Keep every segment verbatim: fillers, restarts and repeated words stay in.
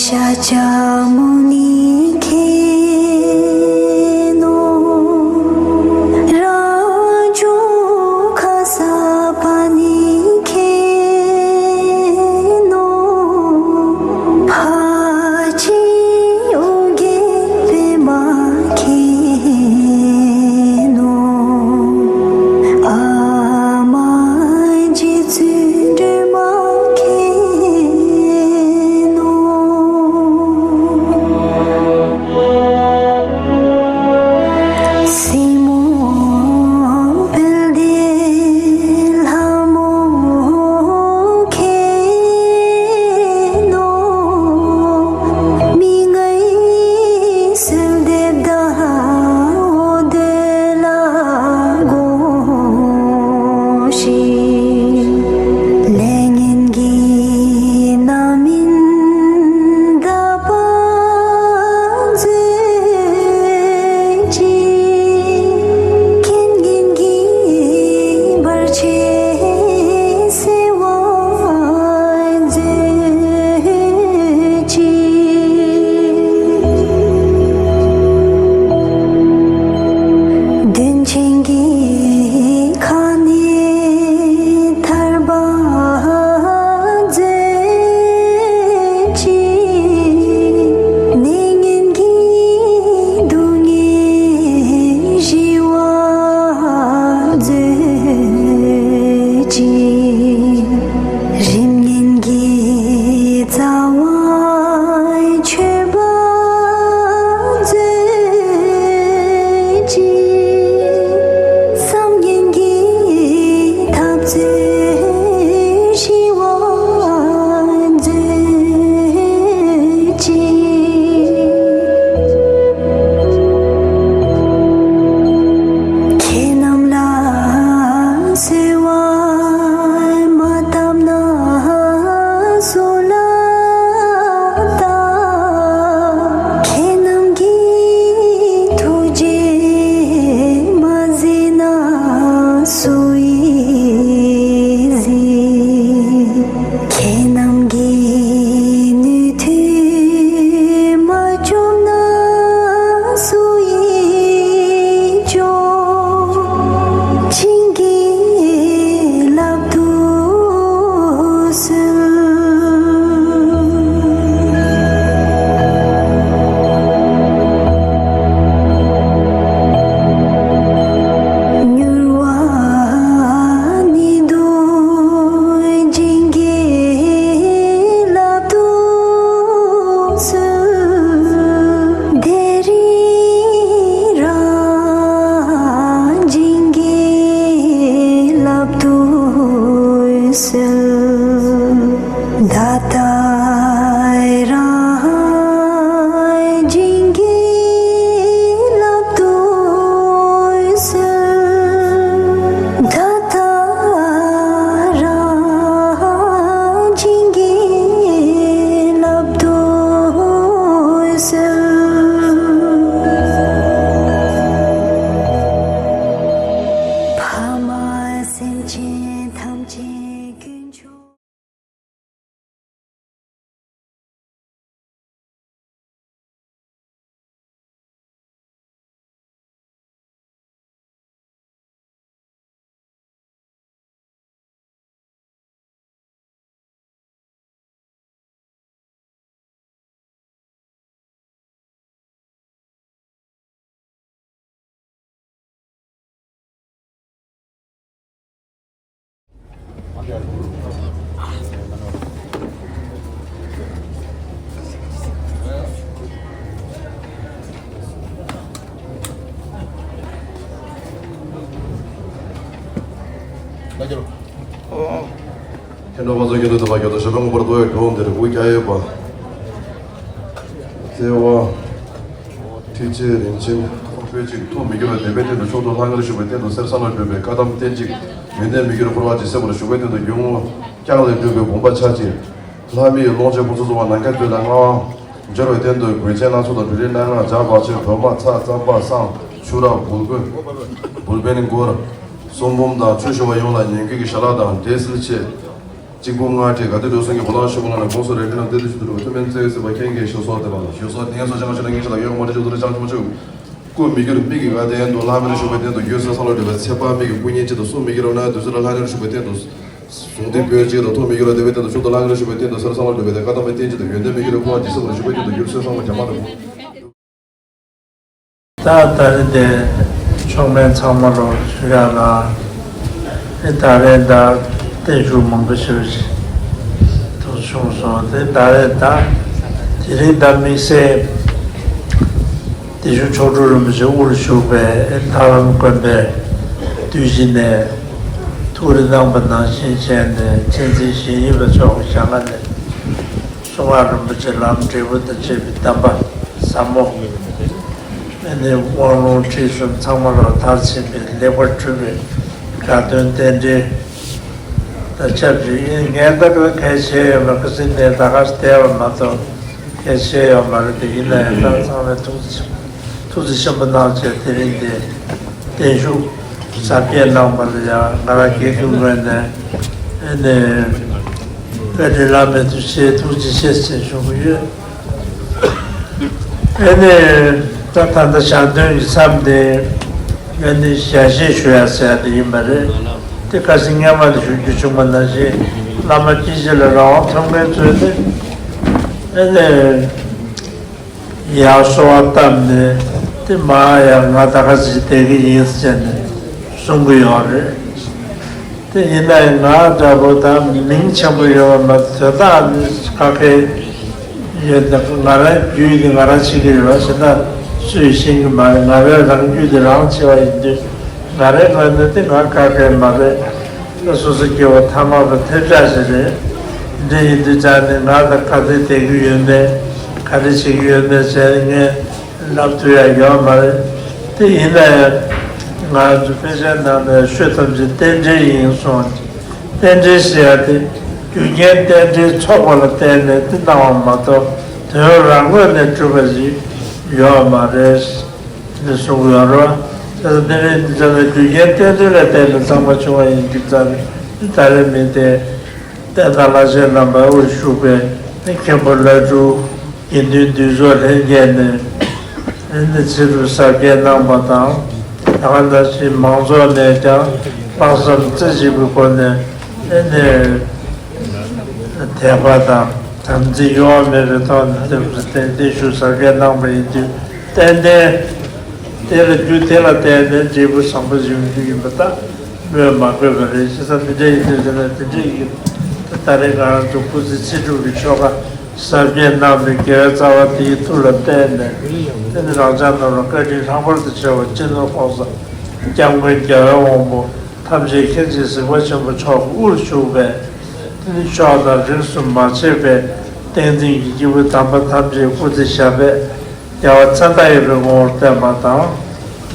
ཤཱཀྱ་མུ་ནི་ཁྱེད་ནོ། རང་བྱུང་ཁ་སར་པ་ཎི་ཁྱེད་ནོ། ཕ་ཆེན་ཨོ་རྒྱན་པདྨ་མཁྱེན་ནོ། ཨ་མ་རྗེ་བཙུན་སྒྲོལ་མ་མཁྱེན་ནོ། སྲིང་མོ་དཔལ་ལྡན་ལྷ་མོ་མཁྱེན་ནོ། མི་མངོན་གསོལ་འདེབས་དང་འོ་དོད་ལ་དགོངས་ཤིག། ལས་ངན་གྱི་རྣམ་སྨིན་དག་པར་མཛོད་ཅིག། རྐྱེན་ངན་གྱི་བར་ཆད་སེལ་བར་མཛོད་ཅིག། གདོན་ཆེན་གྱི་ཁ་ནས་ཐར་པ་མཛོད་ཅིག། ནད་ངན་གྱི་སྡུག་བསྔལ་ཞི་བར་མཛོད་ཅིག། རིམས་ངན་གྱི་རྩ་བ་ཆོད་པར་མཛོད་ཅིག། བསམ་ངན་གྱི་འཐབ་རྩོད་ཞི་བར་མཛོད་ཅིག། ཁྱེད་རྣམས་ལ་གསོལ་བ་མ་བཏབ་ན་སུ་ལ་བཏབ། ཁྱེད་རྣམས་ཀྱི་ཐུགས་རྗེ་མ་གཟིགས་ན་སུ་ཡིས་གཟིགས། ཁྱེད་རྣམས་ཀྱི་ནུས་མཐུ་མ་བཅོམ་ན་སུ་ཡིས་བཅོམ། བྱིན་གྱིས་བརླབ་ཏུ་གསོལ། མྱུར་བ་ནད་གདོན་བྱིན་གྱིས་བརླབ་ཏུ་གསོལ། བདེ་རིགས་རང་བྱིན་གྱིས་བརླབ་ཏུ་གསོལ། ད་ལྟ་རང་བྱིན་གྱིས་བརླབ་ཏུ་གསོལ། ད་ལྟ་རང་བྱིན་གྱིས་བརླབ་ཏུ་གསོལ། ཕ་མ་སེམས་ཅན་ཐམས་ཅད་ཀུན་མཆོག། ཁྱེད་འགྲོ་བ་ཚོ་ཁྱེད་དུ་ཐུབ་པ་ཁྱོད་དུ་ཞུ་བ་ངོ་པར་དོ་ཡོད་གྲོང་འདིར་དབུ་རྒྱ་ཡོད་པ། བརྩེ་བ། ཁྲི་ཆེན་རིན་ཆེན་ཁོང་ཁྲོས་ཅིག་ཐུགས་མི་འགྱུར་བའི་བདེན་པའི་སྟེང་དུ་མཆོག་ཏུ་ལྷང་ངེར་བཞུགས་པའི་སྟེང་དུ་གསེར་ས་ལ་སྤྲུལ་པའི་བཀའ་གདམས་རྟེན་ཅིག་ཡོན་ཏན་མི་འགྱུར་འཁོར་བ་ཇི་སྲིད་བར་བཞུགས་པའི་སྟེང་དུ་སྒྱུ་མ་ལྕགས་ལས་སྤྲུལ་པའི་བུམ་པ་ཆ་གཅིག་ལྷ་མིའི་ཀློང་ཆེན་ཕུན་སུམ་ཚོགས་པ་ནམ་མཁའ་སྟོད་དང་མངའ་དབང་འབྱོར་བའི་སྟེང་དུ་གོས་ཆེན་སྣ་ཚོགས་དང་སྦྲུལ་རིགས་སྣ་ལྔ་ལྗགས་བར་ཆད་སྒྲོལ་མ་ཚ་ཙམ་པ་བསང་ཆུ་རགས་འབུལ་གོས་འབུལ་བེན་གུར་གསུང་འབུམ་དང་ཆོས་ཞུ་བ་ཡོངས་ལ་ཉན་གྱི་ཞལ་ལག་དང་འབྲས་སིལ་ཕྱེ། གཅིག་པུ་ལྔ་སྒྲིལ་དགའ་ལྡན་འགྲོ་སོང་གི་གོ་ལ་ཧྲིལ་པོ་ལ་ནས་དགོངས་སུ་རེ་འདྲི་རྣམས་གཏན་དུ་ཞིབ་ཏུ་སྒྲུབ་པའི་ཐུགས་སྨོན་བརྩེ་བས་གཟིགས་པ་མཁྱེན་གྱིས་ཤོག་སོགས་བསྟན་པ་ལ། ཞུ་སོགས་ཏིང་ངེ་སོགས་ཅན་ག་ཆོས་ལ་ངེས་ཤེས་ལ་ཡོད་མ་འདྲི་ཆོས་དུ་རེ་ཅང་ཆུ་མ་ཆུ། སྐུ་མི་འགྱུར་མིག་གི་དགའ་ལྡན་དུ་ལྷ་མིར་བཞུགས་པའི་རྟེན་དུ་འགྱུར་སེམས་བསམ་ལ་འགྲུབ་པའི་ཚེ་དཔག་མེད་ཀྱི་སྐུ་བརྙན་གཅིག་ཏུ་གསུང་མི་འགྱུར་རབ་ན་བདུད་རྩི་ལ་ལྷ་མིར་བཞུགས་པའི་རྟེན་དུ། གཟུངས་ཏེ་བོད་ཅིག་ལ་ཐོག་མི་འགྱུར་བ་བདེ་བའི་རྟེན་དུ་ཤུགས་དང་ལྷ་མིར་བཞུགས་པའི་རྟེན་དུ་སེར་བསམ་ལ་འགྲུབ་པའི་བཀའ་གདམས་པའི་རྟེན་གཅིག་ཏུ་ཡོན་ཏན་མི་འགྱུར་བའི་འཕོ་བ་འདི་སེམས་ལ་བཞུགས་པའི་རྟེན་དུ་འགྱུར་སེམས་བསམ་ལ་བྱ་མ་འགྲུབ། ད་ད་རེས་དེ་མཆོག་དམན་ཚང་མ་ལོ་ཞུ་ཡག་ལ་ཨེ་ད་རེས་ད་བརྟན་བཞུགས་མང་པོ་ཞིག་ཐུགས་བྱུང་སོང་། དེ་ད་རེས་ད་དེ་རིང་ད་དམིགས་བསལ་དེ་ཞུ་མཆོག་སྤྲུལ་རིན་པོ་ཆེ་དབུར་བཞུགས་པའི་ཨེ་ཐར་ལམ་དགོན་པའི་བདུད་བཞི་ནས་ཐུགས་རེ་གནང་པ་ནང་བཞིན་བྱས་ནས་མཁྱེན་བརྩེ་ཞིང་ཡིད་པ་ཆོག་པའི་ཞལ་སྔ་ནས། གསུང་ངག་རིན་པོ་ཆེ་ལམ་འབྲས་བུ་དང་བཅས་པའི་གདམས་པ་ཟབ་མོ། ཨ་ནི་དབང་ལུང་ཁྲིད་གསུམ་ཚང་མ་ལ་མཐར་ཕྱིན་པའི་ལེགས་པར་གྲུབ་པའི་དགའ་སྟོན་རྟེན་འབྲེལ་དང་ཆབས་ཅིག་ཡིན། ངས་ད་ག་གལ་ཆེ་ཡོད་མ་ཁ་སིན་ནས་ད་ག་བལྟས་པ་མ་གཏོགས་གལ་ཆེ་ཡོད་མ་རེད་དེ། ཡིན་ན་ཡང་ད་ཚང་མས་ཐུགས་རྗེ་ཆེ། ཐུགས་རྗེ་ཆེན་པོ་གནང་བྱས་དེ་རིང་འདི་བརྟན་བཞུགས་གཟབ་རྒྱས་གནང་བ་ལ་ཡང་ང་རང་སྒེར་གྱི་ངོས་ནས་ཨ་ནི་བཀའ་དྲིན་བླ་མེད་དུ་ཆེ། ཐུགས་རྗེ་ཆེ་ཟེར་ཞུ་གི་ཡོད། ཨ་ནི་ད་ད་ལྟ་ཞལ་འདོན་གྱི་མཚམས་དེ་ཨ་ནི་ཞལ་བཞེས་ཞུ་ཡ་ཟེར་ཡ་དེ་ཡིན་པ་རེད། དེ་ཁ་སང་སྔོན་མ་ནས་ཞུ་རྒྱུ་བྱུང་བ་ནང་བཞིན་བླ་མ་དཀྱིལ་ཆེ་ལ་རང་དབང་ཐོབ་མཁན་ཚོས་དེ་ཨ་ནི། ཡར་གསོལ་བ་བཏབ་ནས་དེ་མར་ཡང་ང་ད་ག་ཅིག་བསྡད་ཀྱི་ཡིན་ཟེར་ནས་གསུང་གི་ཡོད་རེད། དེ་ཡིན་ན་ཡང་ང་འདྲ་པོ་ད་མིང་ཆེན་པོ་ཡོད་པ་མ་གཏོགས་དོན་དག་ནི་ཁ་ཁའི་ཡོད། ད་ང་རང་རྒྱུད་དེ་ང་རང་བྱེད་ཀྱི་རེད་པ་ཟེར་ན་སུས་ཤེས་ཀྱི་མ་རེད། ང་རང་རང་རྒྱུད་དེ་རང་བྱེད་པ་ཡིན་དུས་ང་རའི་ངོས་ནས་དེ་ང་ཁ་ཁའི་མ་རེད། ད་སོ་སོ་སྐྱེ་བོ་ཐ་མལ་པ་ཐེབས་ཆག་ཞིག་རེད། འདི་ཡིན་དུས་ཙང་ནས་ང་ད་ག་ཚོད་བསྡད་ཀྱི་ཡོད་མེད་ག་རེ་བྱེད་ཀྱི་ཡོད་མེད་བྱས་ནས་ངས་ལབ་ཐུབ་ཡ་ཡོད་མ་རེད། དེ་ཡིན་ན་ཡང་ང་ཚོ་དཔེ་ཆའི་ནང་ནས་ཤོད་ཐམས་ཅད་རྟེན་འབྲེལ་ཡིན་གསུངས། རྟེན་འབྲེལ་ཟེར་ཡ་དེ་རྒྱུ་རྐྱེན་རྟེན་འབྲེལ་ཚོགས་པ་ལ་བརྟེན་ནས་དེ་གནང་བ་མ་གཏོགས་དོན་རང་ངོས་ནས་གྲུབ་པ་ཞིག་ཡོད་མ་རེད། ནས་གསུངས་ཡོད་རེད། དེ་ཚོ་དེ་རིང་འདི་ཚོ་ནི་རྒྱུ་རྐྱེན་རྟེན་འབྲེལ་ལ་བརྟེན་ནས་ཚང་མ་བྱུང་བ་ཡིན་དུས་ཙང་ནས་ད་རེས་མི་དེ་བསྟན་དར་ལྷ་ཆེན་རྣམ་པ་དབུར་བཞུགས་པའི་མཁན་པོ་བླ་སྤྲུལ་དགེ་འདུན་འདུས་ཚོགས་ལྷན་རྒྱས་ནས་ཨ་ནི་ཚེ་སྒྲུབ་གཟབ་རྒྱས་གནང་བ་དང་། ད་ག་ནང་བཞིན་མང་ཚོགས་ནས་ཀྱང་ལྷག་བསམ་རྩེ་གཅིག་པའི་སྒོ་ནས་ཨ་ནི། དད་པ་དང་དམ་ཚིག་གཡོ་བ་མེད་པའི་ཐོག་ནས་ཐེབས་སུ་བརྟེན་ཏེ་ཞུ་གཟབ་རྒྱས་གནང་བ་ཡིན་དུས་ཏན་ཏན་དེ་ལ་རྒྱུ་དེ་ལ་བརྟེན་ནས་འབྲས་བུ་བཟང་པོ་ཞིག་ཡོང་རྒྱུ་ཡིན་པ་ད་སྨོས་མ་དགོས་པ་རེད། བྱས་ཙང་འདི་འདྲ་ཡིན་དུས་ཟེར་ན་དེ་འདྲ་ཡིན། ད་རེས་ང་རང་ཚོ་སྐུ་ཚེ་ཚེ་སྒྲུབ་ཀྱི་ཆོ་ག་གཟབ་རྒྱས་གནང་བའི་དགེ་བའི་རྩ་བ་དེའི་མཐུ་ལ་བརྟེན་ནས་དེ་ནི་རང་ཅག་རྣམས་ལ་བཀའ་དྲིན་ལྷག་པར་དུ་ཆེ་བ་སྤྱི་ནོར་༸གོང་ས་༸སྐྱབས་མགོན་རྒྱལ་བའི་དབང་པོ་ཐམས་ཅད་མཁྱེན་ཅིང་གཟིགས་པ་ཆེན་པོ་མཆོག་དབུར་བཞུགས་པའི་དེ་ནི་ཕྱོགས་དང་རིས་སུ་མ་ཆད་པའི་བསྟན་འཛིན་གྱི་སྐྱེས་བུ་དམ་པ་ཐམས་ཅད་སྐུ་ཚེ་ཞབས་པད་བདེ་བ་མཚན་རྟགས་ཡོད་པའི་ངོ་བོར་བསྟན་པ་དང་།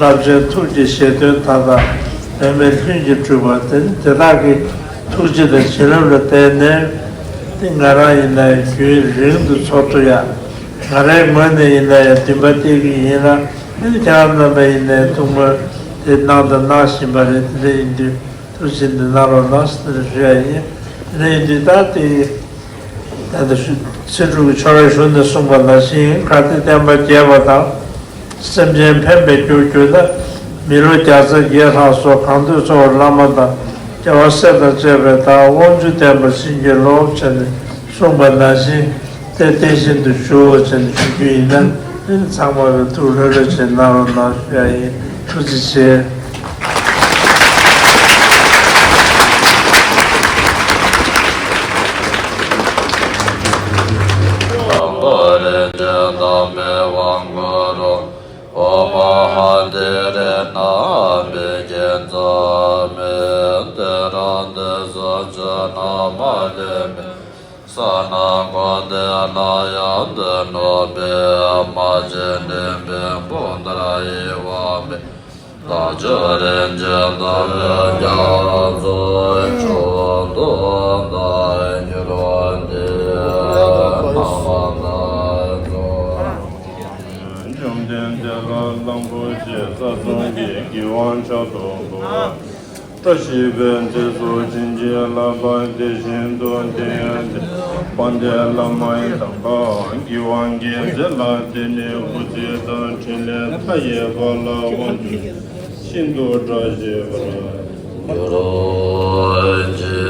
རླབས་ཆེན་ཐུགས་ཀྱི་བཞེད་དོན་མཐའ་དག་འོད་མའི་ལྷུན་གྱིས་གྲུབ་པ་དེ་ནི་དེ་དག་གི་ཐུགས་རྗེ་དང་བྱིན་རླབས་ལ་བརྟེན་ནས་དེ་ང་རང་ཡིན་ན་ཡང་རྒྱུན་རིང་དུ་འཚོ་ཐུབ་ཡ། ང་རའི་ངོས་ནས་ཡིན་ན་ཡང་འདུན་པ་གཏད་ཀྱི་ཡིན་ལ། ཨ་ནི་ཁྱེད་རང་རྣམ་པ་ཡིན་ནའི་ཐུགས་སྨོན་དེ་གནང་དང་གནང་བཞིན་པ་རེད། དེ་འདྲ་ཡིན་དུས་ཐུགས་རྗེ་ཆེ་གནང་རོགས་གནང་ཟེར་ཞུ་ཡ་ཡིན། དེ་འདྲ་ཡིན་དུས་ད་དེ་ད་ལྟ་ཞུ་ཚེ་སྒྲུབ་ཀྱི་ཆོ་གའི་གཞུང་ནས་གསུངས་པ་ནང་བཞིན་གལ་ཏེ་བསྟན་པ་རྒྱས་པ་དང་སེམས་ཅན་ཕན་པའི་རྒྱུར་གྱུར་ན་མི་ལོ་བརྒྱ་རྩ་བརྒྱད་ལྷག་སོགས་གང་འདོད་འཚོ་བར་བླ་མ་དང་རྒྱལ་བ་སྲས་དང་བཅས་པའི་བདག་དབང་ཕྱུག་ལྡན་པར་བྱིན་གྱིས་རློབས་བྱས་ནས་གསུངས་པ་ནང་བཞིན། དེ་དེ་བཞིན་དུ་ཞུའོ་ཅེས་ཞུ་རྒྱུ་ཡིན་ན། ཨེ་ཚང་མ་ལ་ཐུགས་ལྷོད་ལྷོད་བྱས་གནང་རོགས་གནང་ཞུ་ཡ་ཡིན། ཐུགས་རྗེ་ཆེ། དང་པོ་རིན་ཆེན་དམ་པའི་དབང་བསྐུར་རོ། ཨོཾ་ཨཱཿཧཱུྃ་ཏེ་རེ་ན་མི་ཀྱེ་ཛ་མི་ཏེ་ར་ཏེ་ས་ཅ་ན་མ་ཏེ་མི། ས་ན་གོ་ཏེ་ན་ཡ་ཏེ་ནོ་པེ་མ་ཅེ་ཏེ་པེ་པུན་ཏ་ར་ཨི་ཝ་མེ། ད་ཅོ་རེ་ཅེ་ད་རེ་རྒྱ་མཚོ་ཆུ་དུ་ད་ཉི་རོ་ཏེ་ན་མ་ད་ཅོ། བཅོམ་ལྡན་འདས་ལ་གླང་པོ་ཆེ་ས་གསུམ་གྱི་དགེ་བའི་མཆོག་ཏུ་གོ། བཀྲ་ཤིས་པའི་རྗེས་སུ་བྱིན་གྱིས་བརླབས་པ་དེ་བཞིན་དུ་དེ་ཡང་དཔལ་ལྡན་བླ་མ་ཡི་དམ་པ་གི་དབང་གི་རྫས་ལ་བརྟེན་ནས་སྐུ་ཚེ་དང་འཕྲིན་ལས་མཐའ་ཡས་པ་ལ་དབང་ཕྱུག་ཤིན་ཏུ་བཀྲ་ཤིས་པར་གྱུར་ཅིག་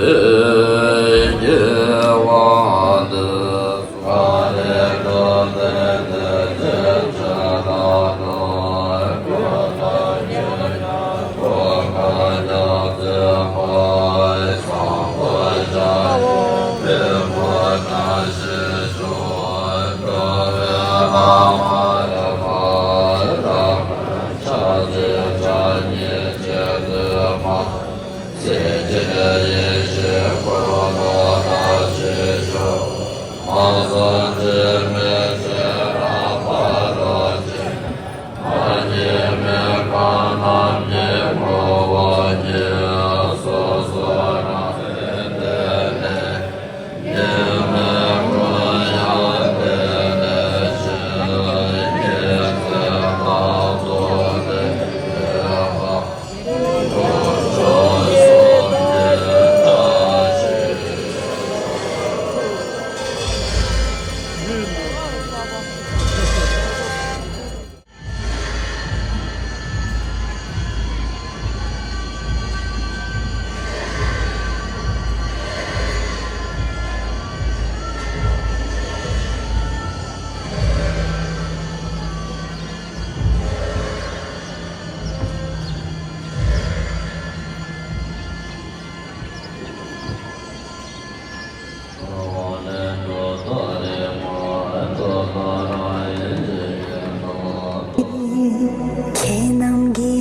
ཁྱེད་རྣམས་ཀྱི་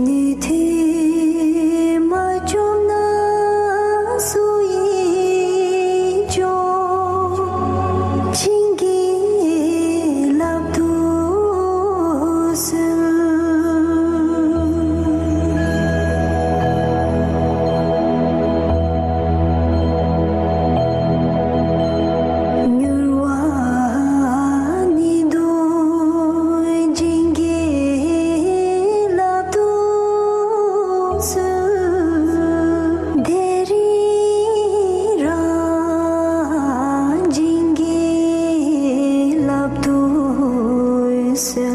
ནུས་མཐུ་མ་བཅོམ་ན་སུ་ཡིས་བཅོམ། བྱིན་གྱིས་བརླབ་ཏུ་གསོལ། མྱུར་བ་ནི་དུ་བྱིན་གྱིས་བརླབ་ཏུ་གསོལ། དེ་རིང་རང་བྱིན་གྱིས་བརླབ་ཏུ་གསོལ།